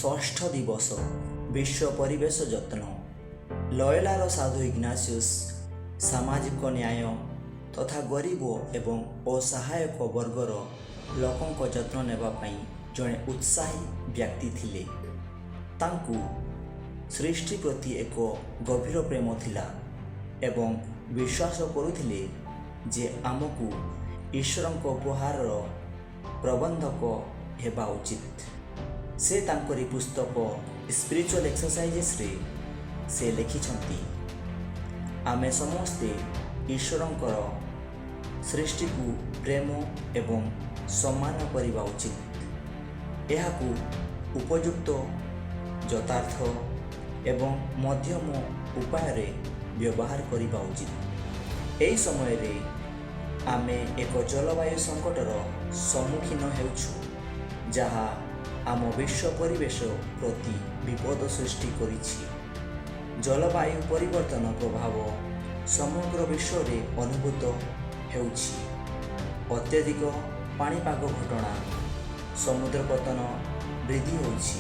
ଷଷ୍ଠ ଦିବସ, ବିଶ୍ୱ ପରିବେଶ ଯତ୍ନ। ଲୟୋଲାର ସାଧୁ ଇଗ୍ନାସିୟସ୍ ସାମାଜିକ ନ୍ୟାୟ ତଥା ଗରିବ ଏବଂ ଅସହାୟକ ବର୍ଗର ଲୋକଙ୍କ ଯତ୍ନ ନେବା ପାଇଁ ଜଣେ ଉତ୍ସାହୀ ବ୍ୟକ୍ତି ଥିଲେ। ତାଙ୍କୁ ସୃଷ୍ଟି ପ୍ରତି ଏକ ଗଭୀର ପ୍ରେମ ଥିଲା ଏବଂ ବିଶ୍ୱାସ କରୁଥିଲେ ଯେ ଆମକୁ ଈଶ୍ୱରଙ୍କ ଉପହାରର ପ୍ରବନ୍ଧକ ହେବା ଉଚିତ। ସେ ତାଙ୍କରି ପୁସ୍ତକ ସ୍ପିରିଚୁଆଲ୍ ଏକ୍ସରସାଇଜେସରେ ସେ ଲେଖିଛନ୍ତି, ଆମେ ସମସ୍ତେ ଈଶ୍ୱରଙ୍କର ସୃଷ୍ଟିକୁ ପ୍ରେମ ଏବଂ ସମ୍ମାନ କରିବା ଉଚିତ। ଏହାକୁ ଉପଯୁକ୍ତ, ଯଥାର୍ଥ ଏବଂ ମଧ୍ୟମ ଉପାୟରେ ବ୍ୟବହାର କରିବା ଉଚିତ। ଏହି ସମୟରେ ଆମେ ଏକ ଜଳବାୟୁ ସଙ୍କଟର ସମ୍ମୁଖୀନ ହେଉଛୁ, ଯାହା ଆମ ବିଶ୍ୱ ପରିବେଶ ପ୍ରତି ବିପଦ ସୃଷ୍ଟି କରିଛି। ଜଳବାୟୁ ପରିବର୍ତ୍ତନ ପ୍ରଭାବ ସମଗ୍ର ବିଶ୍ୱରେ ଅନୁଭୂତ ହେଉଛି। ଅତ୍ୟଧିକ ପାଣିପାଗ ଘଟଣା, ସମୁଦ୍ର ପତ୍ତନ ବୃଦ୍ଧି ହେଉଛି।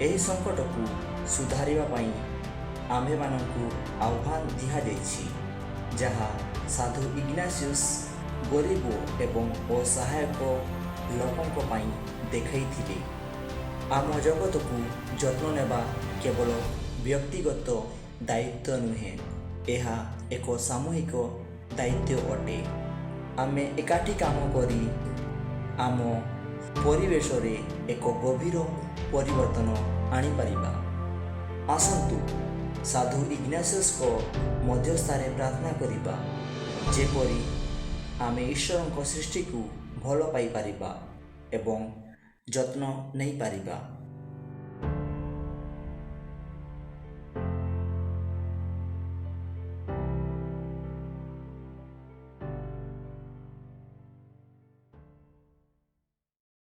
ଏହି ସଙ୍କଟକୁ ସୁଧାରିବା ପାଇଁ ଆମ୍ଭେମାନଙ୍କୁ ଆହ୍ୱାନ ଦିଆଯାଇଛି, ଯାହା ସାଧୁ ଇଗ୍ନାସିୟସ୍ ଗରିବ ଏବଂ ଅସହାୟକ ଲୋକଙ୍କ ପାଇଁ ଦେଖାଇଥିଲେ। ଆମ ଜଗତକୁ ଯତ୍ନ ନେବା କେବଳ ବ୍ୟକ୍ତିଗତ ଦାୟିତ୍ୱ ନୁହେଁ, ଏହା ଏକ ସାମୂହିକ ଦାୟିତ୍ୱ ଅଟେ। ଆମେ ଏକାଠି କାମ କରି ଆମ ପରିବେଶରେ ଏକ ଗଭୀର ପରିବର୍ତ୍ତନ ଆଣିପାରିବା। ଆସନ୍ତୁ ସାଧୁ ଇଗ୍ନାସିୟସଙ୍କ ମଧ୍ୟସ୍ଥତାରେ ପ୍ରାର୍ଥନା କରିବା, ଯେପରି ଆମେ ଈଶ୍ୱରଙ୍କ ସୃଷ୍ଟିକୁ ଭଲ ପାଇପାରିବା ଏବଂ ଯତ୍ନ ନେଇପାରିବା।